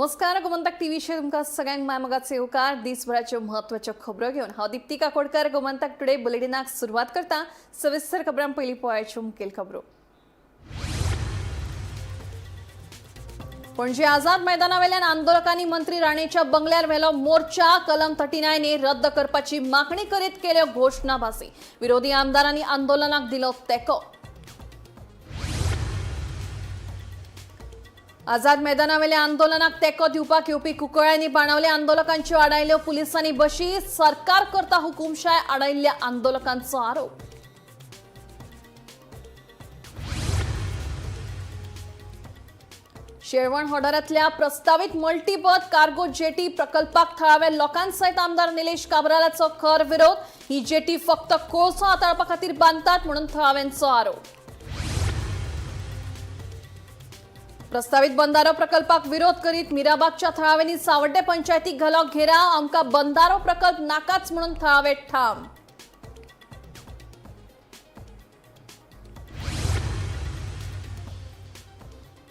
नमस्कार, गोमंतक टीव्हीचेर तुमकां सगळ्यांक मायमोगाचे येवकार. दिसभराच्यो म्हत्वाच्यो खबरो घेवन हांव दिप्ती काकोडकर गोमंतक टुडे बुलेटिनाक सुरवात करता. सविस्तर खबरां पयलीं पळयाच्यो मुखेल खबरो. पणजे आझाद मैदानावेल्यान आंदोलकांनी मंत्री राणेच्या बंगल्यार व्हेलो मोर्चा. कलम 39 ए रद्द करपाची मागणी करीत केल्यो घोशणाबाजी. विरोधी आमदारांनी आंदोलनाक दिलो तेंको. आझाद मैदानावेल्या आंदोलनाक तेंको दिवपाक येवपी कुंकळ्यांनी बाणावले आंदोलकांच्यो आडायल्यो पुलिसांनी बशी. सरकार करता हुकुमशाय, आडायल्ल्या आंदोलकांचो आरोप. शेळवण होडारांतल्या प्रस्तावित मल्टीबर्थ कार्गो जेटी प्रकल्पाक थळाव्या लोकांसयत आमदार निलेश काब्रालाचो खर विरोध. ही जेटी फक्त कोळसो हाताळपा खातीर बांदतात म्हणून थळाव्यांचो आरोप. प्रस्तावित बंदारो प्रकल्पाक विरोध करीत मिराबागच्या थळाव्यांनी सावड्डे पंचायतीक घालो घेराव. आमकां बंदारो प्रकल्प नाकाच म्हणून थळावे ठाम.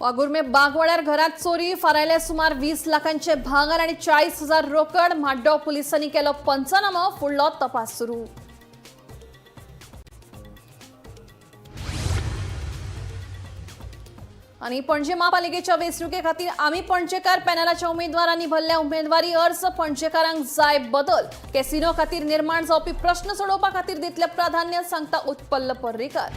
वाघुर्मे बागवाड्यार घरात चोरी. फारायले सुमार 20 लाखांचे भांगर आणि 40,000 रोकड. म्हाड्डो पोलिसांनी केलो पंचनामो, फुडलो तपास सुरू. आणि पणजे महापालिकेच्या वेंचणुके खातीर आमी पणजेकार पॅनलाच्या उमेदवारांनी भरल्या उमेदवारी अर्ज. पणजेकारांक जाय बदल. कॅसिनो खातीर निर्माण जावपी प्रश्न सोडोवपा खातीर दितले प्राधान्य, सांगता उत्पल्ल पर्रीकार.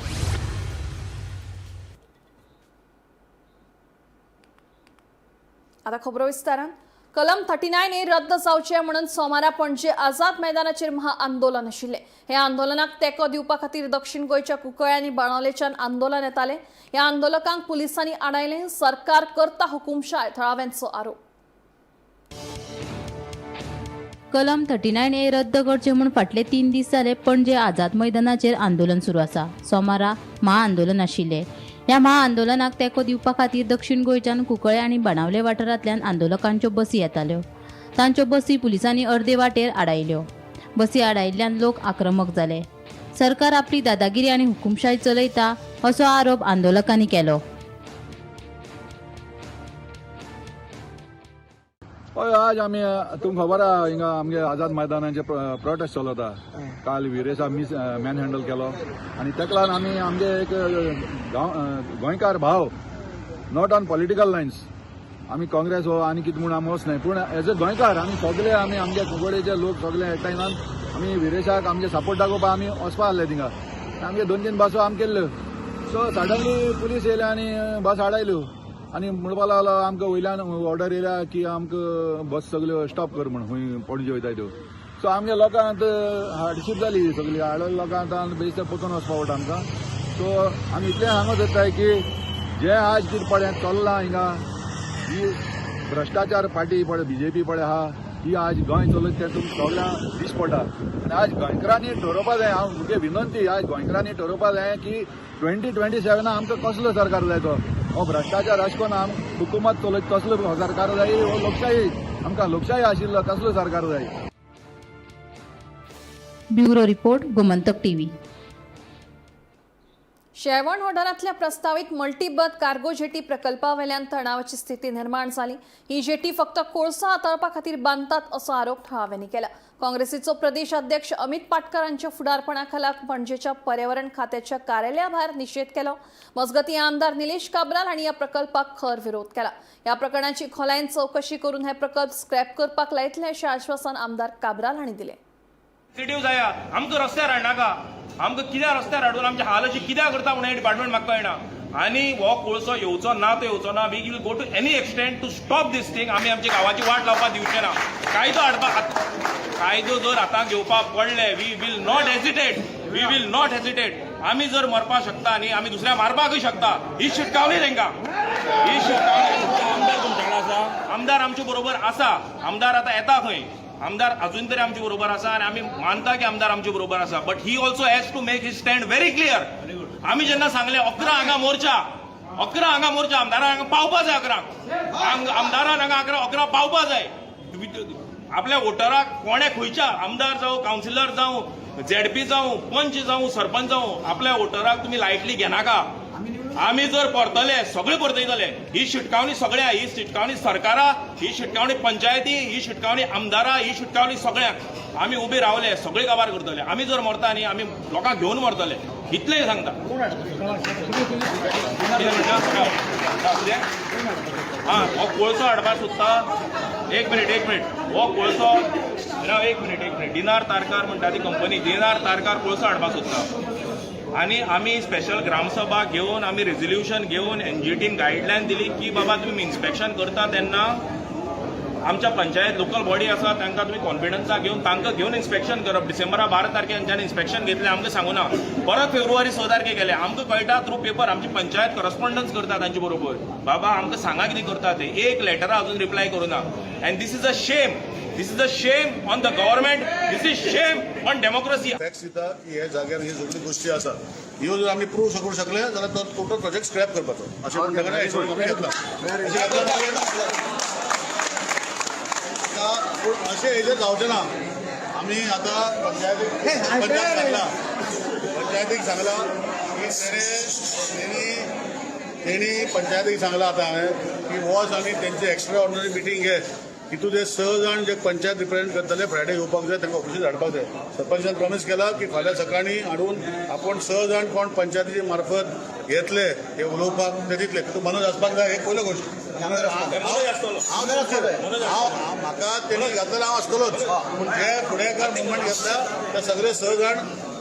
आता खबरो विस्तारान. कलम 39 ए रद्द जावचे म्हणून सोमारा पणजे आझाद मैदानाचेर महाआंदोलन आशिल्लें. हे आंदोलनाक तेंको दिवपा खातीर दक्षिण गोंयच्या कुंकळ्ळे आनी बाणावलेच्यान आंदोलन येतालें. ह्या आंदोलकांक पुलिसांनी आडायलें. सरकार करता हुकुमशाय, थळाव्यांचो आरोप. कलम 39 ए रद्द करचे म्हूण फाटले 3 दीस जाले पणजे आझाद मैदानाचेर आंदोलन सुरू आसा. सोमारा महाआंदोलन आशिल्लें. ह्या महाआंदोलनाक तेंको दिवपा खातीर दक्षिण गोंयच्यान कुंकळे आनी बाणावले वाठारांतल्यान आंदोलकांच्यो बसी येताल्यो. तांच्यो बसी पुलिसांनी अर्दे वाटेर आडायल्यो. बसी आडायिल्ल्यान लोक आक्रमक जाले. सरकार आपली दादागिरी आनी हुकुमशाय चलयता असो आरोप आंदोलकांनी केलो. हय, आज आमी तुमकां खबर आहा, हिंगा आमगे आझाद मैदानाचे प्रोटेस्ट चलता. काल विरेशा मीस मॅन हँडल केलो आनी तेका लागून आमी आमगे एक गोंयकार भाव, not on political lines, आमी काँग्रेस हो आनी कितें म्हूण आमी वचनाय, पूण एज अ गोंयकार आमी सगळे, आमी आमगे कुंकळेचे लोक सगळे एकठांय जावन आमी विरेशाक आमगे सपोर्ट दाखोवपा आमी वचपा आहले थिंगा. आमगे 2-3 बसो आमी केल्ल्यो. सो सडनली पुलीस येयले आनी बस आडायल्यो आनी म्हणपाक लागलो आमकां वयल्यान ऑर्डर येयल्या की आमकां बस सगल्यो स्टॉप कर म्हूण, खंय पणजे वयताय त्यो. सो आमगे लोकांक हार्डशीप जाली सगली. हाडले लोकांक आतां बेश्टे परतून वचपा पडटा आमकां. सो आमी इतलें सांगत सोदताय की जें आज कितें पळय चल्लां हिंगा, ही भ्रश्टाचार पार्टी पळय, बीजेपी पळय आहा, ही आज गोंय चलयता तें तुमकां सगळ्यांक दिश्टी पडटा. आनी आज गोंयकारांनी ठरोवपा जाय, हांव म्हगे विनंती, आज गोंयकारांनी ठरोवपा जाय की 2027 आमकां कसलो सरकार जाय तो, हो भ्रश्टाचार अशें करून आम हुकुमत चलयता तसलो सरकार जाय, हो लोकशाही, आमकां लोकशाही आशिल्लो तसलो सरकार जाय. Bureau report, Gomantak TV. Shelvan वाठारांतल्या प्रस्तावित मल्टीबर्थ कार्गो जेटी प्रकल्पावेल्यान तणावाची स्थिती निर्माण जाली. ही जेटी फक्त कोळसो हाताळपा खातीर बांदतात असो आरोप थळाव्यांनी केला. काँग्रेसीचो प्रदेश अध्यक्ष अमित पाटकर हांच्या फुडारपणाखाला पणजेच्या पर्यावरण खात्याच्या कार्यालया भायर निशेध केलो. मजगतीं, आमदार निलेश काब्राल हांणी ह्या प्रकल्पाक खर विरोध केला. ह्या प्रकरणाची खोलायेन चवकशी करून हे प्रकल्प स्क्रॅप करपाक लायतले अशें आश्वासन आमदार काब्राल हांणी दिलें. सेन्सिटीव जाया, आमकां रस्त्यार हाडनाका. आमकां कित्याक रस्त्यार हाडून आमचे हाल अशे कित्याक करता म्हणून हें डिपार्टमेंट म्हाका कळना. आनी हो कोळसो येवचो ना तो येवचो ना. We will go to any extent to stop this thing. आमी आमच्या गांवाची वाट लावपाक दिवचे ना. कायदो हाडपाक, कायदो जर हाताक घेवपाक पडले, we will not hesitate, we will not hesitate. आमी जर मरपाक शकता न्ही, आमी दुसऱ्या मारपाकूय शकता. ही शिटकावणी तांकां, ही शिटकावणी. आमदार तुमच्या कडेन आसा? आमदार आमचे बरोबर आसा. आमदार आतां येता खंय, आमदार अजून तरी आमचे बरोबर आसा आनी आमी मानता की आमदार आमचे बरोबर आसा, but he also has to make his stand very clear. आमी जेन्ना सांगले 11 हांगा मोर्चा, 11 हांगा मोर्चा, आमदारान हांगा पावपा जाय 11, आमदारान हांगा 11 पावपा जाय. आपल्या वोटराक कोणे खंयच्या आमदार जावं, कावन्सिलर जावं, झेडपी जावं, पंच जावं, सरपंच जावं, आपल्या वोटराक तुमी लायटली घेनाका. आमी जर परतले, सगळे परतयतले. ही शिटकावणी सगळ्या, ही शिटकावणी सरकारा, ही शिटकावणी पंचायती, ही शिटकावणी आमदारा, ही शिटकावणी सगळ्यांक. आमी उबे रावले, सगळे काबार करतले. आमी जर मरता न्ही, आमी लोकांक घेवन मरतले, इतलें सांगता. कितें म्हणटा? हा, हो कोळसो हाडपाक सोदता. एक मिनिट, एक मिनिट. हो कोळसो राव, एक मिनिट, एक मिनिट. डिनार तारकार म्हणटा ती कंपनी, डिनार तारकार कोळसो हाडपाक सोदता आनी आमी स्पेशल ग्रामसभा घेवन, आमी रेजोल्युशन घेवन एनजीटीन गायडलायन दिली की बाबा, तुमी इन्स्पेक्शन करता तेन्ना आमच्या पंचायत लोकल बॉडी आसा, तांकां तुमी कॉन्फिडन्सा घेवन, तांकां घेवन इन्स्पेक्शन करप. डिसेंबरा 12 तारखे हांच्यानी इन्स्पेक्शन घेतलें, आमकां सांगूना. परत फेब्रुवारी 6 तारखे केलें. आमकां कळटा थ्रू पेपर. आमची पंचायत करस्पॉन्डन्स करता तांचे बरोबर. बाबा, आमकां सांगा कितें करता ते. एक लेटरा अजून reply करूना. And this is a shame. This is a shame on the government. This is shame on democracy. Facts दिता की हे जाग्यार ही सगळी गोष्टी आसात. ह्यो जर आमी प्रूव करूंक शकले जाल्यार तो टोटल प्रोजेक्ट स्क्रॅप करपाचो, अशें म्हूण ताका एश्योरन्स आमी घेतला. अशें घेतला. आतां पूण अशें हेजेर जावचें ना. आमी आतां पंचायतीक पंचायत सांगला, पंचायतीक सांगला की तेणे तेणी पंचायतीक सांगला आतां हांवें की वच आनी तेंची एक्स्ट्रा ऑर्डिनरी मिटींग घे. तितून ते 6 जाण जे पंचायत रिप्रेझेंट करतले, फ्रायडे येवपाक जाय, तांकां ऑफिसीत धाडपाक जाय. सरपंचान प्रॉमीस केला की फाल्यां सकाळीं हाडून आपूण 6 जाण कोण पंचायतीचे मार्फत येतले हे उलोवपाक ते दितले. तितून मनोज आसपाक जाय. हे पयल्यो गोश्ट. हांव हांव हांव म्हाका तेणी घातलेलो, हांव आसतलोच. पूण जे फुडेकार मुवमेंट घेतल्या ते सगळे 6 जाण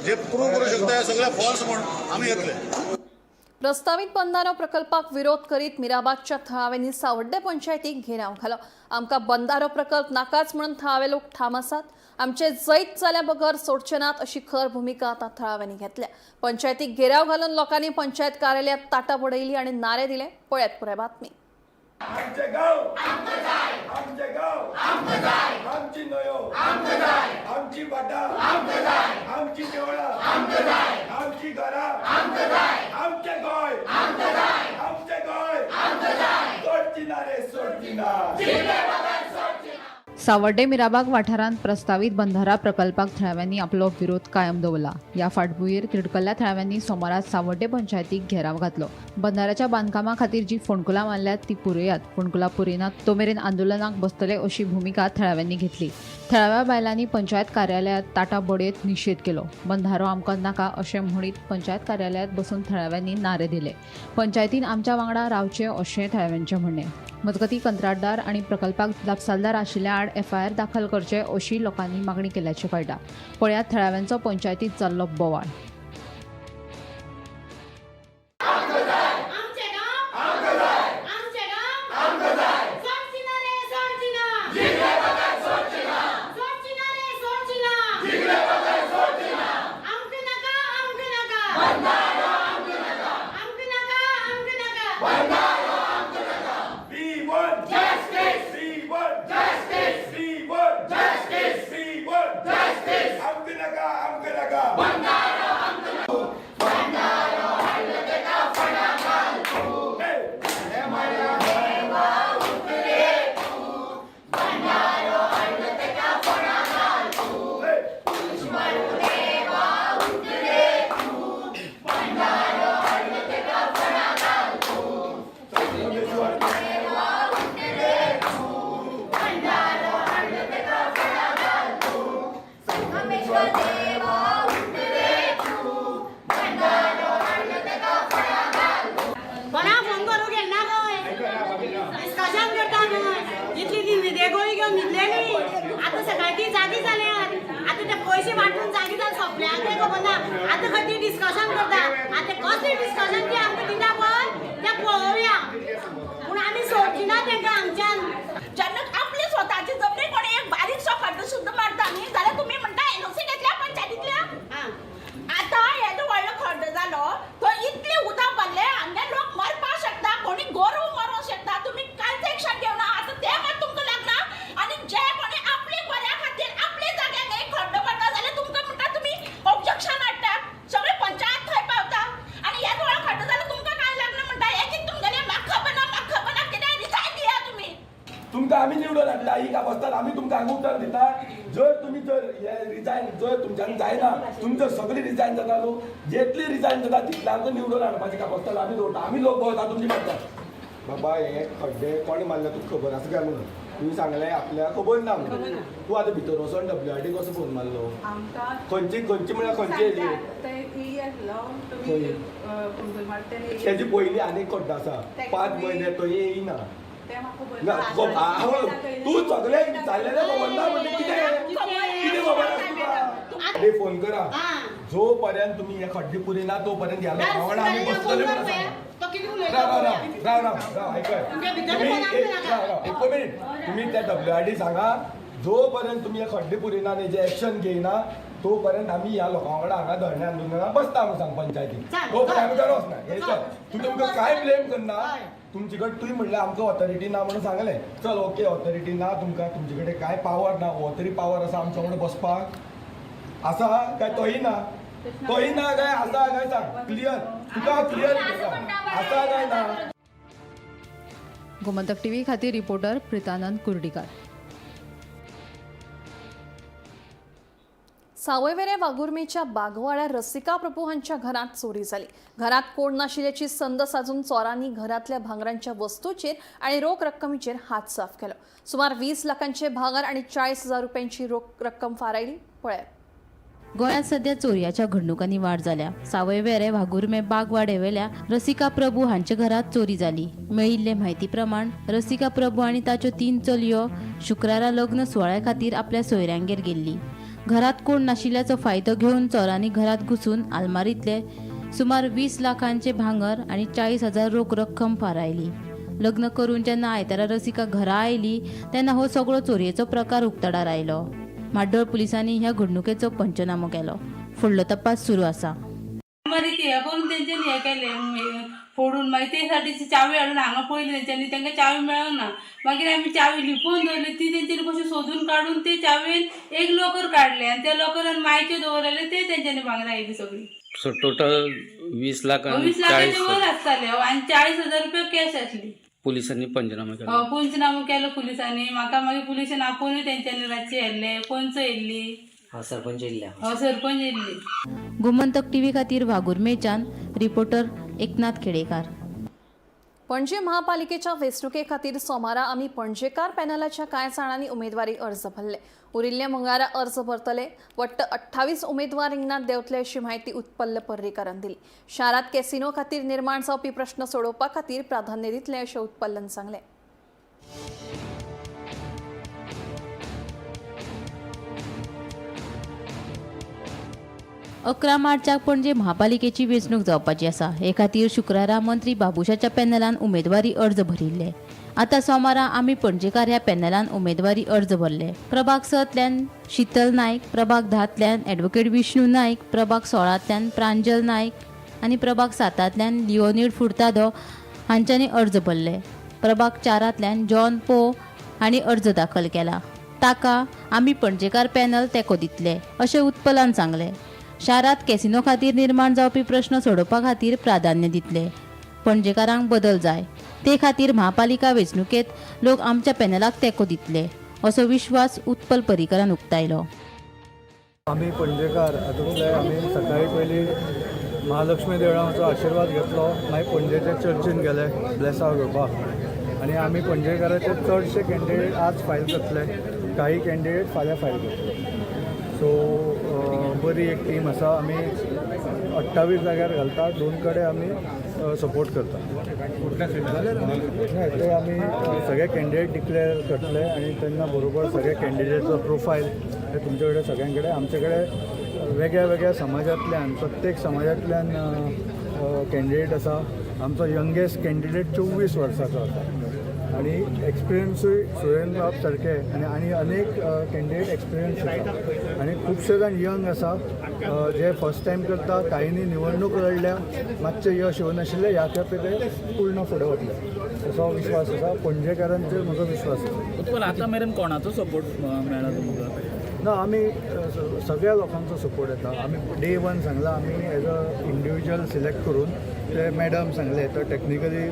जे प्रूव करूं शकता हे सगळे फॉल्स म्हूण, आमी येतले. प्रस्तावित बंधारो प्रकल्पाक विरोध करीत मिराबागच्या थळाव्यांनी सावड्डे पंचायतीक घेराव घालो. आमकां बंधारो प्रकल्प नाकाच म्हणून थळावे लोक ठाम आसात. आमचे जैत जाल्या बगर सोडचे नात, अशी खर भुमिका आता थळाव्यांनी घेतल्या. पंचायतीक घेराव घालून लोकांनी पंचायत कार्यालयात ताटां बडयली आनी नारे दिले. पळयात पुराय बातमी. आमचे गांव, आमचे गांव, आमची न्हंयो, आमची भाटां, आमची देवळां, आमची घरां, आमचे गोंय, आमचे गोंय. सोडची ना रे, सोडची ना. सावर्डे मिराबाग वाठारांत प्रस्तावीत बंधारा प्रकल्पाक थळाव्यांनी आपलो विरोध कायम दवरला. ह्या फाटभुंयेर तिडकल्ल्या थळाव्यांनी सोमारा सावर्डे पंचायतीक घेराव घातलो. बंधाऱ्याच्या बांदकामा खातीर जी फोंडकुलां मारल्यात ती पुरयात, फोंडकुलां पुरयनात तो मेरेन आंदोलनाक बसतले, अशी भुमिका थळाव्यांनी घेतली. थळाव्या बायलांनी पंचायत कार्यालयात ताटां बडयत निशेध केलो. बंधारो आमकां नाका अशें म्हणीत पंचायत कार्यालयात बसून थळाव्यांनी नारे दिले. पंचायतीन आमच्या वांगडा रावचें, अशें थळाव्यांचें म्हणणें. मजगतीं, कंत्राटदार आनी प्रकल्पाक जापसालदार आशिल्ल्या आड एफआयआर दाखल करचे, अशी लोकांनी मागणी केल्याचें कळटा. पळयात थळाव्यांचो पंचायतीत जाल्लो बोवाळ. आमचे गांव, आमचे गांव, सोडची ना रे, सोडची ना, सोडची ना रे, सोडची ना. आमकां नाका, आमकां नाका, आमकां नाका, आमकां नाका. We want justice. We want justice. We want justice. We want justice. आमकां नाका, आमकां नाका. बंधारो Hey! Hey! कोणा फोन करूं गेल ना खंय, डिस्कशन करता खंय. इतली ती न्हिदे गोळी घेवन न्हिदलेली, आतां सकाळी ती जागी जाल्यात. आतां ते पयशे वांटून जागी जावन सोंपल्या तें खबर ना. आतां खंय ती डिस्कशन करता. आतां कसली डिस्कशन ती आमकां दिता पळय तें पळोवया, पूण आमी सोडची ना तेंकां हांगच्यान. जेन्ना आपले स्वताचे जमनी कोणी एक बारीकसो खड्डो सुद्दां मारता न्ही जाल्यार तुमी म्हणटा एनओसी घेतल्या पंचायतींतल्या. आतां येदो व्हडलो खड्डो जालो, तो इतलें उदक भरलें, हांगा लोक मरपाक शकता, कोणी गोरव मरोंक शकता. तुमी कांयच एक्शन घेवना. आतां तें मात तुमकां लागना आनी जे कोणी आपले बऱ्या खातीर आपले जाग्याक एक खड्डो मारता जाल्यार तुमकां म्हणटा, तुमी ऑब्जेक्शन हाडटात. सगळे पंचायत थंय पावता आनी येदो व्हडलो खड्डो जालो, तुमकां कांय लागना म्हणटा. हें कितें तुमगेलें? म्हाका खबर ना, म्हाका खबर ना. कितें रिजायन दिया तुमी. तुमकां आमी निवडून हाडला ही काबस्तान. आमी तुमकां हांगा उतर दिता, जर तुमी जर हे रिजायन जर तुमच्यान जायना, तुमी जर सगळी रिजायन जाता न्हू, जितली रिजायन जाता तितले आमकां निवडून हाडपाचें कापस्ताल आमी दवरता. आमी लोक भोंवता तुमची मारता. बाबा, हे खड्डे कोणें मारले तुका खबर आसा काय म्हणून तुवें सांगलें आपल्याक खबर ना म्हणून. तूं आतां भितर वचोन डब्ल्यू आर डी कसो फोन मारलो? खंयची खंयची म्हळ्यार खंयची हेजी? खंय? तेजी पयली आनी खड्डो आसा, 5 म्हयने तो येयना ना. तूं सगळें विचारलेलें खबर ना म्हणजे कितें कितें खबर आसा तुका? अरे, फोन करा. जो पर्यंत तुम्ही हे खड्डे पुरिना तो पर्यंत ह्या लोकां वांगडा आमी बसतले म्हणून सांगा. तो कितें उलयता? राव राव राव राव राव राव, आयकय. तुमच्या भितर तुम्ही फोन एक आमकां राव राव, एक मिनिट. तुम्ही त्या डब्ल्यू आर डी सांगा, जो पर्यंत तुम्ही हे खड्डे पुरिना आनी हेजे एक्शन घेयना तो पर्यंत आमी ह्या लोकां वांगडा हांगा धरणे आंदोलनाक बसता म्हणून सांग पंचायतीन. सांग, तो पर्यंत आमी सांग. घरा वचना. हे चल, तूं तुमकां कांय ब्लेम करना. तुमचे कडेन तुवें म्हणलें आमकां ऑथॉरिटी ना म्हणून सांगलें. चल, ओके, ऑथॉरिटी ना तुमकां, तुमचे कडेन कांय पावर ना. हो तरी पावर आसा आमच्या वांगडा बसपाक आसा काय? तोय ना, तोय ना काय आसा काय सांग क्लियर. तुका क्लियर आसा काय ना? गोमंतक टीव्ही खातीर रिपोर्टर प्रितानंद कुर्डीकार. सावयवेरें वाघुर्मेच्या बागवाड्यार रसिका प्रभू हांच्या घरांत चोरी जाली. घरात कोण नाशिल्ल्याची संद साजून चोरांनी घरांतल्या भांगरांच्या वस्तूचेर आनी रोख रक्कमेचेर हात साफ केलो. सुमार 20 लाखांचे भांगर आनी 40,000 रुपयांची रोख रक्कम फारायली. पळयात. गोंयांत सध्या चोरयाच्या घडणुकांनी वाड जाल्या. सावयवेरे वाघुर्मे बागवाडेवेल्या रसिका प्रभू हांच्या घरात चोरी जाली. मेळिल्ले म्हायती प्रमाण रसिका प्रभू आनी ताच्यो तीन चलयो शुक्रारा लग्न सुवाळ्या खातीर आपल्या सोयऱ्यांगेर गेल्ली. घरात कोण नाशिल्ल्याचो फायदो घेवन चोरांनी घरात घुसून आलमारींतले सुमार 20 लाखांचे भांगर आनी 40,000 रोख रक्कम फारायली. लग्न करून जेन्ना आयतारा रसिका घरा आयली तेन्ना हो सगळो चोरयेचो प्रकार उक्ताडार आयलो. म्हाड्डोळ पुलिसांनी ह्या घडणुकेचो पंचनामो केलो. फुडलो तपास सुरू आसा. मागीर ते हे करून तेंच्यांनी हे केलें फोडून. मागीर ते साठी चावी हाडून हांगा पयली तेंच्यांनी, तांकां चावी मेळना. मागीर आमी चावी लिपोवन दवरली. ती तेंच्यांनी कशी सोदून काडून ते चावयेन एक लॉकर काडले आनी त्या लॉकरान मायचे दवरलेले ते तेंच्यांनी भांगरां येयली सगळी. सो टोटल 20 लाख आणि 20 लाखाचे 40 वर आसताले आनी 40,000 रुपया कॅश आसली. पोलिसांनी पंचनामा केला. हो, पंचनामो केलो पुलिसांनी. म्हाका मागीर पुलिसान आपोवनूय तेंच्यांनी रातची येयल्ले, पंच येयल्ली. सरपंच येयल्ले? हो, सरपंच येयल्ली. गोमंतक टीव्ही खातीर वाघुर्मेच्यान रिपोर्टर एकनाथ खेडेकार. पणजे महापालिकेच्या वेंचणुके खातीर सोमारा आमी पणजेकार पॅनलाच्या कांय जाणांनी उमेदवारी अर्ज भरले. उरिल्ले मंगळारा अर्ज भरतले. वट्ट 28 उमेदवार रिंगणात देंवतले अशी म्हायती उत्पल्ल पर्रीकारान दिली. शारात कॅसिनो खातीर निर्माण जावपी प्रश्न सोडोवपा खातीर प्राधान्य दितले अशें उत्पल्लन सांगलें. 11 मार्चाक पणजे महापालिकेची वेंचणूक जावपाची आसा. हे खातीर शुक्रारा मंत्री बाबुशाच्या पॅनलान उमेदवारी अर्ज भरिल्ले. आतां सोमारा आमी पणजेकार ह्या पॅनलान उमेदवारी अर्ज भरले. प्रभाग 6तल्यान शीतल नायक, प्रभाग 10तल्यान ॲडव्होकेट विष्णू नायक, प्रभाग 16तल्यान प्रांजल नायक आनी प्रभाग 7तल्यान लिओनीड फुर्तादो हांच्यांनी अर्ज भरले. प्रभाग 4तल्यान जॉन पो हांणी अर्ज दाखल केला. ताका आमी पणजेकार पॅनल तेंको दितले अशें उत्पलान सांगलें. शारात कॅसिनो खातीर निर्माण जावपी प्रश्न सोडोवपा खातीर प्राधान्य दितले. पणजेकारांक बदल जाय, ते खातीर महापालिका वेंचणुकेत लोक आमच्या पॅनलाक तेंको दितले असो विश्वास उत्पल पर्रीकरान उक्तायलो. आमी पणजेकार हातूंतले आमी सकाळी पयलीं महालक्ष्मी देवळाचो आशिर्वाद घेतलो, मागीर पणजेच्या चर्चीन गेले ब्लेसांव घेवपाक आनी आमी पणजेकाराचे चडशे कॅन्डिडेट आज फायल करतले, काही कॅन्डिडेट फाल्यां फायल करतले. सो बरी एक टीम आसा. आमी 28 जाग्यार घालता, दोन कडेन आमी सपोर्ट करता. नाही, ते आमी सगळे कॅन्डिडेट डिक्लेअर करतले आनी तेन्ना बरोबर सगळे कॅन्डिडेटचो प्रोफायल हे तुमचे कडेन सगळ्यां कडेन. आमचे कडेन वेगळ्या वेगळ्या समाजांतल्यान, प्रत्येक समाजांतल्यान कॅन्डिडेट आसा. आमचो यंगेस्ट कॅन्डिडेट 24 वर्साचो आसा आनी एक्सपिरियन्सूय सुरेंद्र बाब सारके आनी आनी अनेक कॅन्डिडेट एक्सपिरियन्स आसा आनी खुबशे जाण यंग आसा जे फर्स्ट टायम करता. काहींनी निवडणूक लढल्या, मातशें यश येवनाशिल्लें. ह्या खेपे ते पूर्ण फुडें वतले असो विश्वास आसा. पणजेकारांचेर म्हजो विश्वास आसा. पण आतां मेरेन कोणाचो सपोर्ट मेळ्ळा तुमकां? ना, आमी सगळ्या लोकांचो सपोर्ट येता. आमी डे वन सांगला, आमी एज अ इंडिविज्युअल सिलेक्ट करून ते मॅडम सांगले तो technically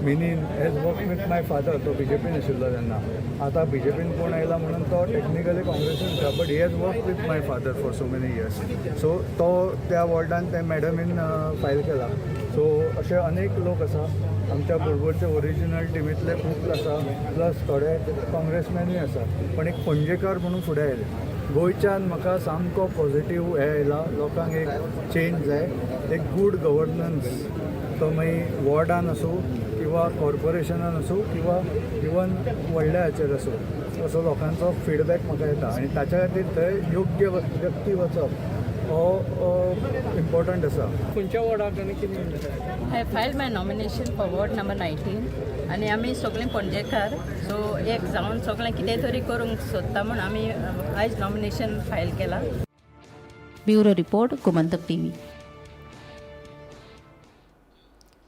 Menin has work with my father. तो बीजेपीन आशिल्लो तेन्ना, आतां बीजेपीन कोण आयला म्हणून तो टेक्निकली काँग्रेसीन आसा, but he has work with my father for so many years. So तो त्या वॉर्डान त्या मॅडमीन फायल केला. सो अशे अनेक लोक आसा आमच्या बरोबरचे, ओरिजिनल टिमींतले खूब आसा, प्लस थोडे काँग्रेसमॅनूय आसा. पण एक पणजेकार म्हणून फुडें आयले. गोंयच्यान म्हाका सामको पॉझिटीव हें आयला. लोकांक एक चेंज जाय, एक गूड गव्हर्नन्स, तो मागीर वॉर्डान आसूं किंवा कॉर्पोरेशनान आसूं किंवा इवन व्हडल्या हाचेर आसूं, असो लोकांचो फिडबॅक म्हाका येता आनी ताच्या खातीर थंय योग्य व्यक्ती वचप हो इम्पॉर्टंट आसा. खंयच्या वॉर्डाक आनी कितें? I filed my nomination for ward number 19 आनी आमी सगळीं पणजेकार, सो एक जावन सगळें कितें तरी करूंक सोदता म्हूण आमी आयज नॉमिनेशन फायल केलां. Bureau report, Gomantak TV.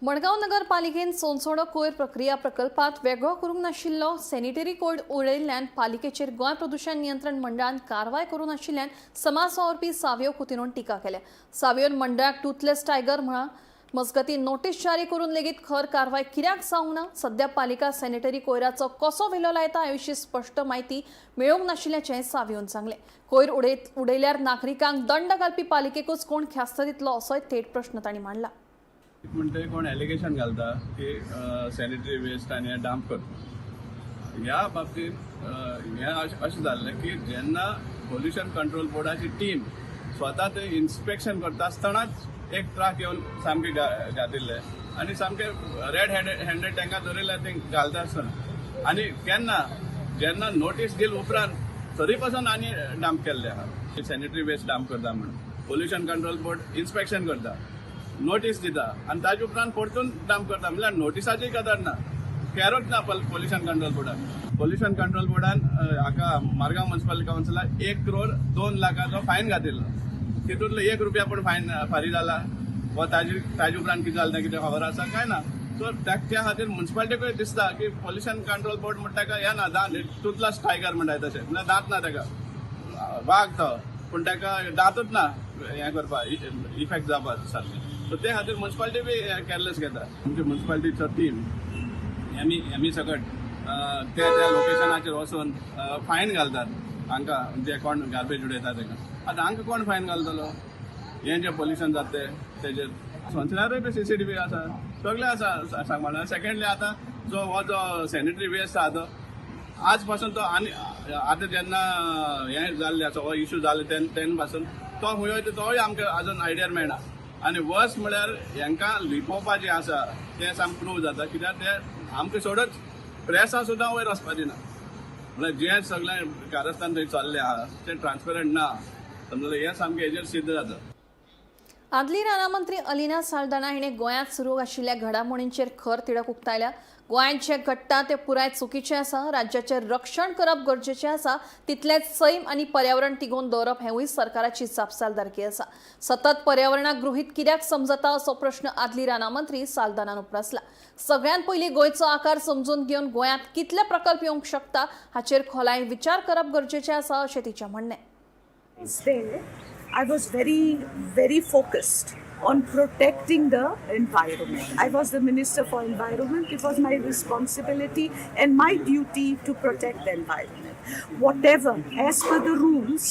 Madgaon नगरपालिकेन Sonsodo कोयर प्रक्रिया प्रकल्पात वेगळो करूंक नाशिल्लो सॅनिटरी कोयर उडयल्ल्यान पालिकेचेर गोंय प्रदूशण नियंत्रण मंडळान कारवाय करूंक नाशिल्ल्यान समाज वावुरपी सावयो कुतिनोन टिका केल्या. सावयोन मंडळाक टुथलेस टायगर म्हळां. मजगतीं नोटीस जारी करून लेगीत खर कारवाय कित्याक जावंक ना, सध्या पालिका सॅनिटरी कोयराचो कसो विलो लायता हे विशीं स्पश्ट म्हायती मेळूंक नाशिल्ल्याचें सावयोन सांगलें. कोयर उडयल्यार नागरिकांक दंड घालपी पालिकेकूच कोण ख्यास्त दितलो असोय थेट प्रश्न तांणी मांडला. म्हणटे कोण एलिगेशन घालता की सॅनिटरी वेस्ट आनी हें डंप करता. ह्या बाबतींत हें अशें जाल्लें की जेन्ना पोल्युशन कंट्रोल बोर्डाची टीम स्वता ते इन्स्पेक्शन करता आसतनाच एक ट्रक येवन सामके घातिल्ले आनी सामके रेड हँडेड तांकां धरिल्ले ते घालता आसतना. आनी केन्ना जेन्ना नोटीस दिल उपरांत तरी पासून आनी डंप केल्ले आहा, सॅनिटरी वेस्ट डंप करता म्हणून. पोल्युशन कंट्रोल बोर्ड इन्स्पेक्शन करता, नोटीस दिता आनी ताजे उपरांत परतून डंप करता. म्हणल्यार नोटिसाची कदर ना, कॅरच ना पोल्युशन कंट्रोल बोर्डान. पोल्युशन कंट्रोल बोर्डान हाका मारगांव म्युन्सिपल कावन्सिलाक 1 करोड 2 लाखाचो फायन घातिल्लो. तितूंतलो 1 रुपया पण फायन फारीक जाला वा ताजे उपरांत कितें जालें तें कितें खबर आसा काय ना. सो त्या खातीर म्युन्सिपालिटीकूय दिसता की पोल्युशन कंट्रोल बोर्ड म्हणटा ताका हें ना, दांत, टुथलेस टायगर म्हणटा तशें, म्हणल्यार दांत ना ताका, वाग तो पूण ताका दांतूच ना हें करपाक, इफेक्ट जावपा सारकें. सो ते खातीर म्युन्सिपालिटी बी केअरलेस घेता. आमची म्युन्सिपालिटीचो टीम एमई सकट त्या त्या लोकेशनाचेर वचून फायन घालतात हांकां, जे कोण गार्बेज उडयता तांकां. आतां हांकां कोण फायन घालतलो? हें जें पोल्युशन जाता तें तेजेर सोनसनारूय बी सीसीटीव्ही आसा, सगळें आसा सांगपा. सेकंडली, आतां जो हो जो सॅनिटरी वेस्ट आहा तो आज पासून तो आनी आतां जेन्ना हें जाल्लें आसा, हो इशू जाले तेन्ना पासून तो खंय वयता तोय आमकां अजून आयडिया मेळना. आनी वर्स म्हळ्यार हेंकां लिपोवपाचें आसा तें सामकें प्रूव जाता, कित्याक ते आमकां सोडच प्रेसा सुद्दां वयर वचपा दिना. म्हळ्यार जें सगळें कारस्थान थंय चल्लें आहा तें ट्रान्सपरंट ना, समजलें? हें सामकें हेजेर सिद्ध जाता. आदली रानामंत्री अलिना साल्दाना हिणें गोंयांत सुरू आशिल्ल्या घडामोडींचेर खर तिडक उक्तायल्या. गोंयांत जें घडटा तें पुराय चुकीचें आसा. राज्याचें रक्षण करप गरजेचें आसा, तितलेंच सैम आनी पर्यावरण तिगोवन दवरप हेंवूय सरकाराची जापसालदारकी आसा. सतत पर्यावरणाक गृहीत कित्याक समजता असो प्रश्न आदली रानामंत्री साल्दानान उप्रासला. सगळ्यांत पयलीं गोंयचो आकार समजून घेवन गोंयांत कितले प्रकल्प येवंक शकता हाचेर खोलायेन विचार करप गरजेचें आसा अशें तिचें म्हणणें. There, I was very, very focused on protecting the environment. I was the Minister for Environment. It was my responsibility and my duty to protect the environment. Whatever, as per the rules,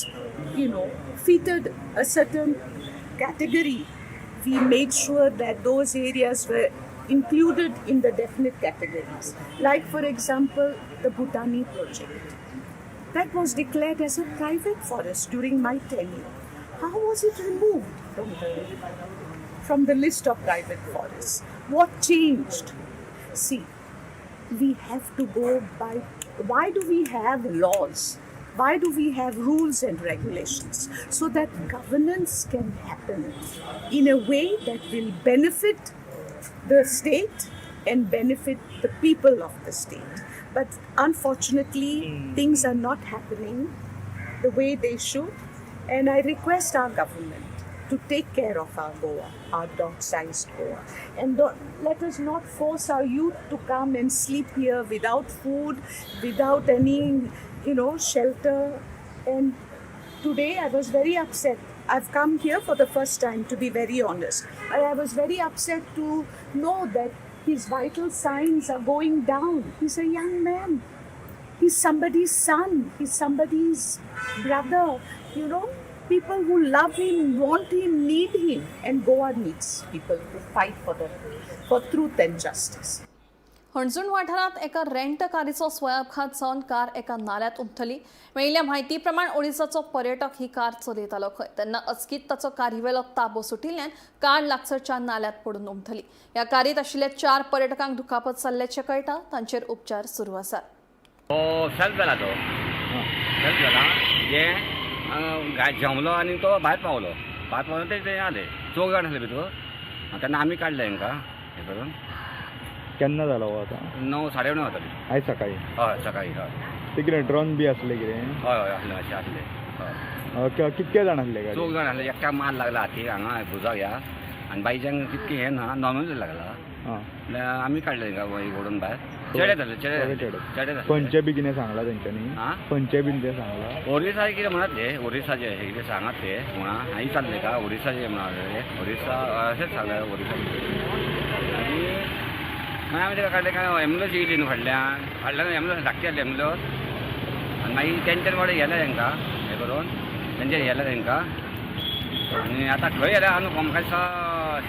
fitted a certain category, we made sure that those areas were included in the definite categories. Like, for example, the Bhutani project. That was declared as a private forest during my tenure. How was it removed from the list of private forests? What changed? See, we have to go by, why do we have laws? Why do we have rules and regulations? So that governance can happen in a way that will benefit the state and benefit the people of the state. But unfortunately, things are not happening the way they should. And I request our government to take care of our Goa, our dot sized Goa. And don't, let us not force our youth to come and sleep here without food, without any shelter. And today I was very upset. I've come here for the first time, to be very honest. I was very upset to know that his vital signs are going down. He's a young man. He's somebody's son. He's somebody's brother. People who love him, want him, need him. And Goa needs people who fight for truth and justice. Anjuna वाठारांत एका rent कारीचो स्वयंअपघात जावन car एका नाल्यात उमथली. मेळिल्ल्या म्हायती प्रमाण ओडिसाचो पर्यटक ही car चलयतालो खंय, तेन्ना अचकीत ताचो कारीवेलो ताबो सुटिल्ल्यान कार लागसरच्या नाल्यात पडून उमथली. ह्या कारीत आशिल्ल्या 4 पर्यटकांक दुखापत जाल्ल्याचें कळटा. तांचेर उपचार सुरू आसात. तो सेल्फ जाला, तो सेल्फ जाला जे जेवलो आनी तो भायर पावलो. भायर पावलो ते आले चौग जाण आसले भितर. तेन्ना आमी काडले हांकां हें करून. केन्ना जालो हो आतां? 9 साडे 9 जाताली आयज सकाळी. हय सकाळी. हय. ते कितें ड्रोन बी आसले कितें? हय हय आसले, अशें आसले. हय. कितके जाण आसले गाडी? चौग जाण आसले. एकट्याक मार लागला हातीक हांगा भुजाक ह्या, आनी बायच्यांक तितकें हें ना, नॉर्मल लागला. आमी काडले हांकां ओडून भायर. चेडे जाले, चेडे चेडे. खंयचे बी कितें सांगला तेंच्यांनी? खंयचे बीन तें सांगला? ओरिसा कितें म्हणत ते, ओरिसाचे कितें सांगात ते म्हणा. हांवें विचारलें का ओरिसाचे म्हणा, ओरिसा अशेंच सांगलें ओरिसा. आनी मागीर आमी ताका काडलें काय एम्बुलन्स येयली न्हू फाटल्यान, फाटल्यान एम्बुलन्स धाकटी आसली एम्बुलन्स. आनी मागीर तेंच्यान वाडे व्हेलें तांकां हें करून, तेंच्यान व्हेलें तांकां. आनी आतां खंय व्हेलें हांव न्हू म्हाका दिसता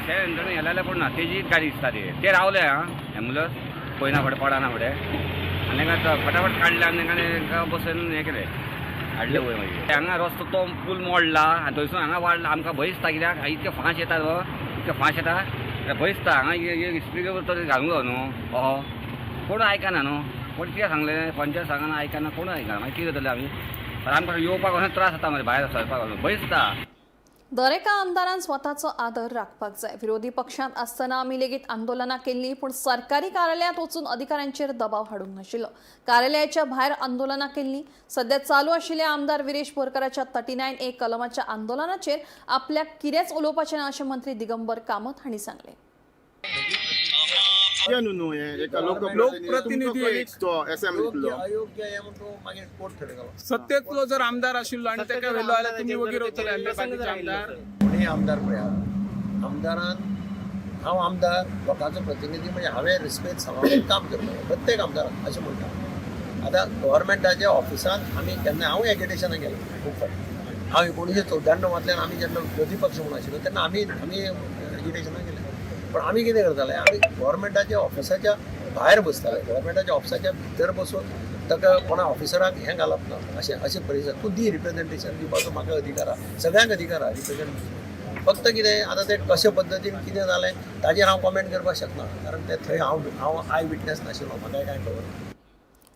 शें जाणां व्हेलें जाल्यार पूण ना, तेजी गाडी दिसता ती. ते रावले आं एम्बुलन्स पळयना फुडें पडना फुडें, आनी तांकां फटाफट काडलें आनी तांकां बसून हें केलें, हाडलें वयर. मागीर हांगा रस्तो तो पूल मोडला आनी थंयसून हांगा वाडला. आमकां भंय दिसता कित्याक इतके फांस येता, इतके फांस येता, भंय दिसता. हांगा स्पीकर तर घालूंक जाय न्हू. अहो कोण आयकना न्हू, कोण कितें सांगलें पंचायत सांगना, आयकना, कोण आयकना. मागीर कितें जातलें आमी? आमकां येवपाक वचून त्रास जाता मरे, भायर सरपाक वचून भंय दिसता. दरेका आमदारान स्वताचो आदर राखपाक जाय. विरोधी पक्षांत आसतना आमी लेगीत आंदोलनां केल्लीं, पूण सरकारी कार्यालयांत वचून अधिकाऱ्यांचेर दबाव हाडूंक नाशिल्लो. कार्यालयाच्या भायर आंदोलनां केल्लीं. सध्या चालू आशिल्ल्या आमदार विरेश बोरकाराच्या 39A कलमाच्या आंदोलनाचेर आपल्याक कितेंच उलोवपाचें ना अशें मंत्री दिगंबर कामत हांणी सांगलें. लोकप्रतिनिधी सत्तेतलो जर आमदार आशिल्लो आनी ताका व्हेलो जाल्यार तुमी वगीर वतले आसले बाकीचे आमदार. कोणूय आमदार पळयात, आमदारान हांव आमदार लोकांचो प्रतिनिधी म्हणजे हांवें रिस्पेद सांबाळून काम करता प्रत्येक आमदारान अशें म्हणटा. आतां गव्हर्मेंटाच्या ऑफिसांत आमी केन्ना, हांव एजिटेशनाक गेलो खूब फावटी. हांव 1994 आमी जेन्ना विरोधी पक्ष म्हणून आशिल्लो तेन्ना आमी आमी एजिटेशनाक गेले. पण आमी कितें करताले, आमी गव्हर्मेंटाच्या ऑफिसाच्या भायर बसताले. गव्हर्मेंटाच्या ऑफिसाच्या भितर बसून ताका कोणा ऑफिसराक हें घालप ना, अशें अशें परिस्थिती. तूं दी रिप्रेझेंटेशन दिवपाचो म्हाका अधिकार आसा, सगळ्यांक अधिकार आसा रिप्रेझेंट. फक्त कितें आतां तें कशे पद्दतीन कितें जालें ताजेर हांव कॉमेंट करपाक शकना, कारण तें थंय हांव हांव I witness नाशिल्लो, म्हाका कांय खबर ना.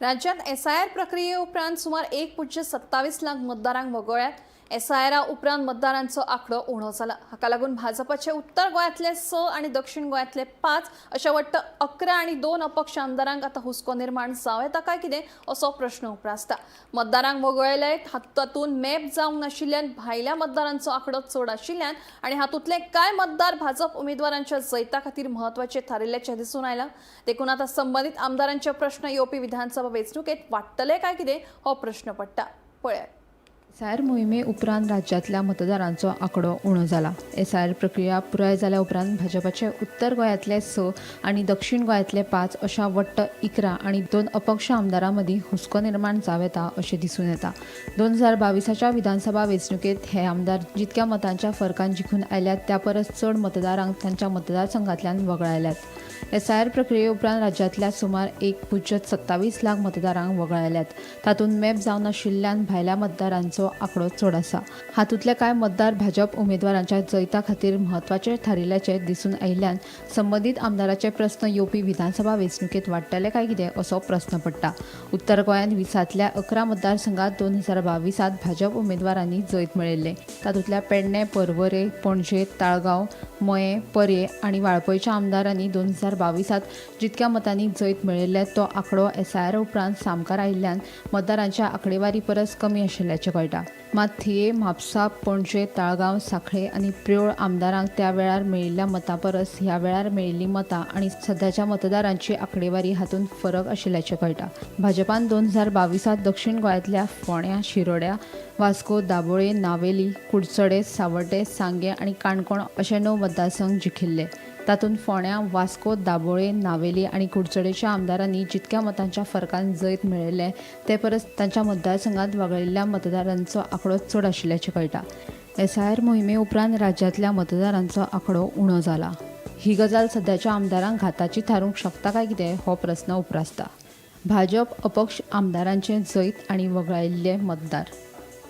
राज्यांत एसआयआर प्रक्रिये उपरांत सुमार 1.27 लाख मतदारांक वगळ्यात. एसआयआरा उपरांत मतदारांचो आंकडो उणो जाला. हाका लागून भाजपाचे उत्तर गोंयांतले 6 आनी दक्षिण गोंयांतले 5 अशा वट्ट 11 आनी 2 अपक्ष आमदारांक आतां हुस्को निर्माण जावं येता काय कितें असो प्रश्न उप्रासता. मतदारांक वगळयले तातूंत मॅप जावंक नाशिल्ल्यान भायल्या मतदारांचो आंकडो चड आशिल्ल्यान आनी हातूंतले कांय मतदार भाजप उमेदवारांच्या जैता खातीर म्हत्वाचे थारिल्ल्याचें दिसून आयलां. देखून आतां संबंदीत आमदारांचे प्रश्न येवपी विधानसभा वेंचणुकेंत वाडटले काय कितें हो प्रश्न पडटा. पळयात. एसआयआर मोहिमे उपरांत राज्यांतल्या मतदारांचो आंकडो उणो जाला. एसआयआर प्रक्रिया पुराय जाल्या उपरांत भाजपाचे उत्तर गोंयांतले 6 आनी दक्षिण गोंयांतले 5 अशा वट्ट 11 आनी 2 अपक्ष आमदारां मदीं हुस्को निर्माण जावं येता अशें दिसून येता. 2022च्या विधानसभा वेंचणुकेंत हे आमदार जितक्या मतांच्या फरकान जिखून आयल्यात त्या परस चड मतदारांक तांच्या मतदारसंघांतल्यान वगळायल्यात. एसआयआर प्रक्रिये उपरांत राज्यांतल्या सुमार 1.27 लाख मतदारांक वगळायल्यात. तातूंत मॅप जावं नाशिल्ल्यान भायल्या मतदारांचो आंकडो चड आसा. हातूंतले कांय मतदार भाजप उमेदवारांच्या जैता खातीर म्हत्वाचे थारिल्ल्याचें दिसून आयिल्ल्यान संबंदीत आमदाराचे प्रस्न येवपी विधानसभा वेंचणुकेंत वाडटले काय कितें असो प्रस्न पडटा. उत्तर गोंयांत 20तल्या 11 मतदारसंघात 2022 भाजप उमेदवारांनी जैत मेळयल्लें. तातूंतल्या पेडणें, पर्वरे, पणजे, ताळगांव, मयें, पर्ये आनी वाळपयच्या आमदारांनी 2022 जितक्या मतांनी जैत मेळयल्लें तो आंकडो एसआयआर उपरांत सामकार आयिल्ल्यान मतदारांच्या आंकडेवारी परस कमी आशिल्ल्याचें कळटा. कळटा. मात थिये, म्हापसा, पणजे, ताळगांव, सांखळे आनी प्रियोळ आमदारांक त्या वेळार मेळिल्ल्या मतां परस ह्या वेळार मेळिल्लीं मतां आनी सध्याच्या मतदारांची आंकडेवारी हातूंत फरक आशिल्ल्याचें कळटा. भाजपान 2022 दक्षिण गोंयांतल्या फोंड्या, शिरोड्या, वास्को, दाबोळे, नावेली, कुडचडे, सावड्डें, सांगें आनी काणकोण अशे 9 मतदारसंघ जिखिल्ले. तातूंत फोंड्या, वास्को, दाबोळे, नावेली आनी कुडचडेच्या आमदारांनी जितक्या मतांच्या फरकान जैत मेळयलें ते परस तांच्या मतदारसंघात वगळिल्ल्या मतदारांचो आंकडो चड आशिल्ल्याचें कळटा. एसआयआर मोहिमे उपरांत राज्यांतल्या मतदारांचो आंकडो उणो जाला. ही गजाल सध्याच्या आमदारांक घाताची थारूंक शकता काय कितें हो प्रस्न उप्रासता. भाजप अपक्ष आमदारांचें जैत आनी वगळायिल्ले मतदार.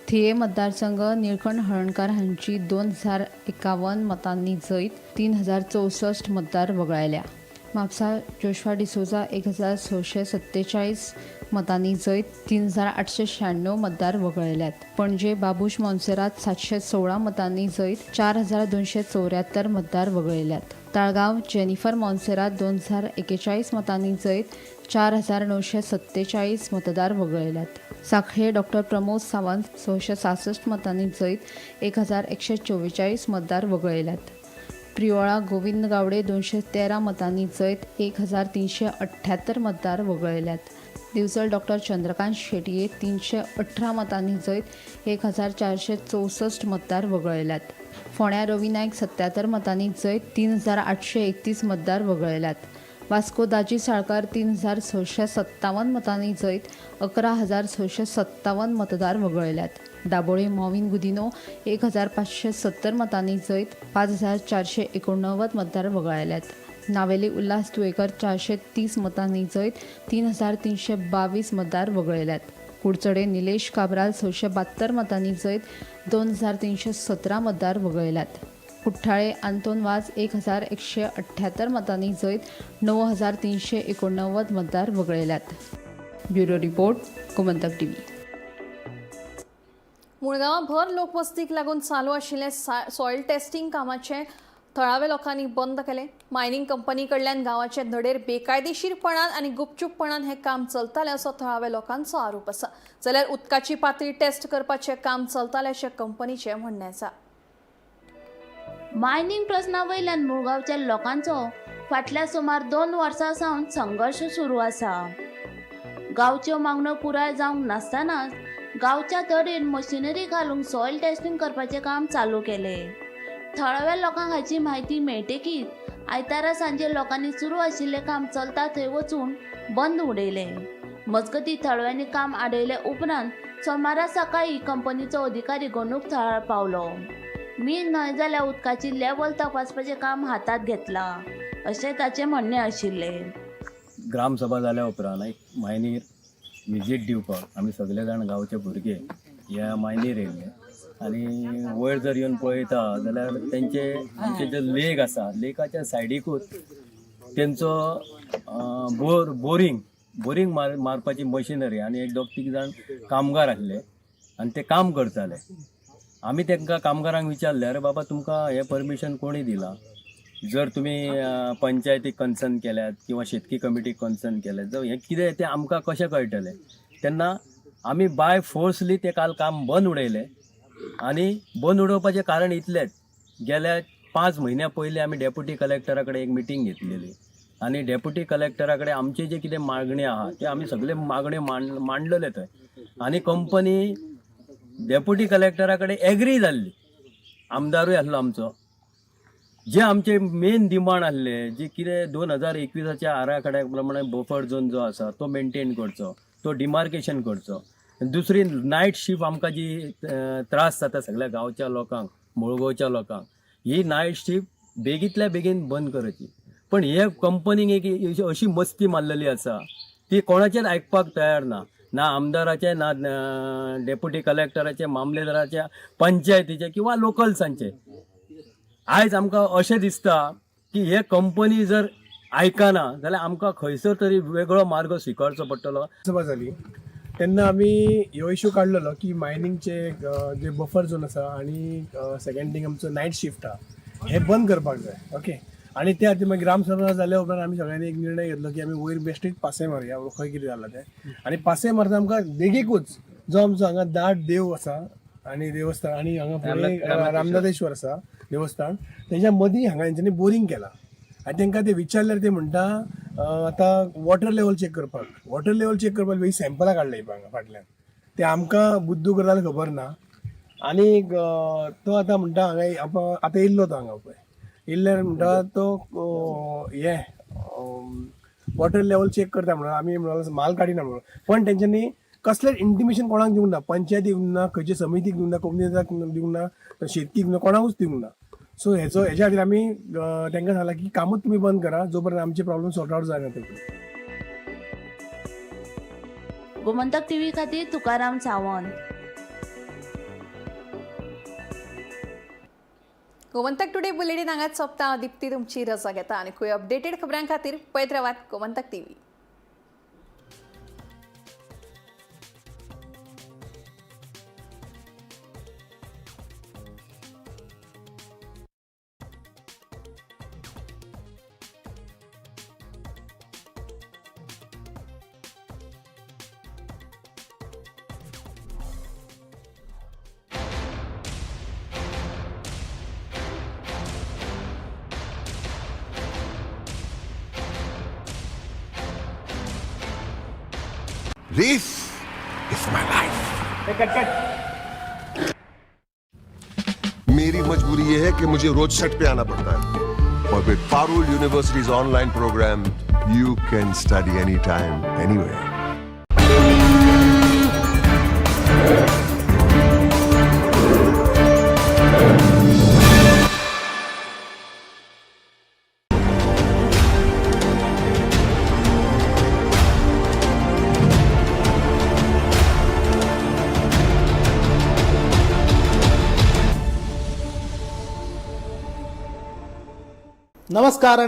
थिये मतदारसंघ निळकंठ हळर्णकार हांची 2051 मतांनी जैत, 3064 मतदार वगळायल्या. म्हापसा जोशुआ डिसोजा 1647 मतांनी जैत, 3896 मतदार वगळायल्यात. पणजे बाबूश मोन्सेरात 716 मतांनी जैत, 4274 मतदार वगळायल्यात. ताळगांव जेनिफर मोन्सेरात 2041 मतांनी जैत, 4947 मतदार वगळायल्यात. सांखळे डॉक्टर प्रमोद सावंत 666 मतांनी जैत, 1144 मतदार वगळायल्यात. प्रियोळा गोविंद गावडे 213 मतांनी जैत, 1378 मतदार वगळायल्यात. दिवचल डॉक्टर चंद्रकांत शेटये 318 मतांनी जैत, 1464 मतदार वगळायल्यात. फोंड्या रवी नायक 77 मतांनी जैत, 3831 मतदार वगळायल्यात. वास्को दाजी साळकार 3657 मतांनी जैत, 11,657 मतदार वगळायल्यात. दाबोळे मॉविन गुदिनो 1570 मतांनी जैत, 5489 मतदार वगळायल्यात. नावेली उल्हास तुयेकर 430 मतांनी जैत, 3322 मतदार वगळायल्यात. कुडचडे निलेश काब्राल 672 मतांनी जैत, 2317 मतदार वगळायल्यात. कुठ्ठाळे आंतोन वाज 1178 मतांनी जैत, 9389 मतदार वगळायल्यात. Bureau report, Gomantak TV. मुळगांवां भर लोकवस्तीक लागून चालू आशिल्लें सॉयल टेस्टिंग कामाचें थळाव्या लोकांनी बंद केलें. मायनिंग कंपनी कडल्यान गांवाचे धडेर बेकायदेशीरपणान आनी गुपचूपपणान हें काम चलतालें असो थळाव्या लोकांचो आरोप आसा. जाल्यार उदकाची पातळी टेस्ट करपाचें काम चलतालें अशें कंपनीचें म्हणणें आसा. मायनिंग प्रस्ना वयल्यान मुळगांवच्या लोकांचो फाटल्या सुमार 2 वर्सां सावन संघर्श सुरू आसा. गांवच्यो मागण्यो पुराय जावंक नासतनाच गांवच्या धडेर मशिनरी घालून सॉयल टेस्टिंग करपाचें काम चालू केलें. थळाव्या लोकांक हाची म्हायती मेळटकीच आयतारा सांजे लोकांनी सुरू आशिल्लें काम चलता थंय वचून बंद उडयलें. मजगतीं थळाव्यांनी काम आडयले उपरांत सोमारा सकाळीं कंपनीचो अधिकारी घडणूक थळार पावलो. मीन न्हय जाल्यार उदकाची लेवल तपासपाचें काम हातांत घेतलां अशें ताचें म्हणणें आशिल्लें. ग्रामसभा जाल्या उपरांत एक मायनीर विजीट दिवपाक आमी सगळे जाण गांवचे भुरगे ह्या मायनीर येयल्ले आनी वयर जर येवन पळयता जाल्यार तेंचे आमचे जे लेक आसा लेकाच्या सायडीकूच तेंचो बोरींग बोरींग मारपाची मशिनरी आनी एक दोग तीग जाण कामगार आसले आनी ते काम करताले. आमी तांकां कामगारांक विचारलें, अरे बाबा तुमकां हें परमिशन कोणी दिलां? जर तुमी पंचायतीक कन्सर्न केल्यात किंवा शेतकी कमिटीक कन्सर्न केल्यात जावं हें कितें तें आमकां कशें कळटलें? तेन्ना आमी बाय फोर्सली तें काल काम बंद उडयलें आनी बंद उडोवपाचें कारण इतलेंच, गेल्या 5 म्हयन्या पयलीं आमी डेप्युटी कलेक्टरा कडेन एक मिटींग घेतलेली आनी डेप्युटी कलेक्टरा कडेन आमचे जे कितें मागण्यो आहा ते आमी सगळे मागण्यो मांडलेले थंय आनी कंपनी डेप्युटी कलेक्टरा कडेन एग्री जाल्ली. आमदारूय आसलो आमचो. जे आमचे मेन डिमांड आसले जे कितें 2021 आराखड्या प्रमाणे बफर झोन जो आसा तो मेनटेन करचो, तो डिमार्केशन करचो. दुसरी नायट शिफ्ट आमकां जी त्रास जाता सगळ्या गांवच्या लोकांक, मुळगांवच्या लोकांक, ही नायट शिफ्ट बेगींतल्या बेगीन बंद करची. पण हे कंपनीक एक अशी मस्ती मारलेली आसा ती कोणाचेच आयकपाक तयार ना, ना आमदाराचे, ना डेप्युटी कलेक्टराचे, मामलेदाराचे, पंचायतीचे किंवा लोकल्सांचे. आयज आमकां अशें दिसता की हे कंपनी जर आयकना जाल्यार आमकां खंयसर तरी वेगळो मार्ग स्विकारचो पडटलो. सभा जाली तेन्ना आमी ह्यो इशू काडलेलो की मायनिंगचे जे बफर झोन आसा आनी सेकंड थिंग आमचो नायट शिफ्ट आहा हे बंद करपाक जाय. ओके, आनी त्या खातीर मागीर ग्रामसभा जाल्या उपरांत आमी सगळ्यांनी एक निर्णय घेतलो की आमी वयर बेश्टीच पासय मारुया, खंय कितें जालां तें. आनी पासय मारता आमकां देगेकूच जो आमचो हांगा दाट देव आसा आनी देवस्थान आनी हांगा फुडें रामनाथेश्वर आसा देवस्थान, तेच्या मदीं हांगा हेंच्यांनी बोरींग केला. आनी तांकां ते विचारल्यार ते म्हणटा आतां वॉटर लेवल चॅक करपाक, वॉटर लेवल चॅक करपाक पळय सॅम्पलां काडले हांगा फाटल्यान, ते आमकां बुद्दू करता जाल्यार खबर ना. आनी तो आतां म्हणटा हांगा आतां येयल्लो तो हांगा पळय येयल्ल्यार म्हणटा तो हें वॉटर लेवल चॅक करता म्हणून आमी म्हणून माल काडिना म्हणून, पण तेंच्यांनी कसलें इंटिमेशन कोणाक दिवंक ना, पंचायतीक दिवंक ना, खंयचे समितीक दिवंक ना, कोमुनिदादाक दिवंक ना, शेतकीक दिवंक ना, कोणाकूच दिवंक ना. सो हेचो हेच्या खातीर आमी तांकां सांगलां की कामूच तुमी बंद करा जो पर्यंत आमचे प्रॉब्लम सॉर्ट आवट जायना ते पर्यंत. गोमंतक टीव्ही खातीर तुकाराम सावंत. गोमंतक टुडे बुलेटीन हांगाच सोंपता. दीप्ती तुमची रजा घेता आनी खंय अपडेटेड खबरां खातीर पळयत रावात Gomantak TV. This is my life. मेरी मजबूरी ये है कि मुझे रोज सेट पे आना पड़ता है, और with Parul University's online program, you can study anytime, anywhere. नमस्कार आणि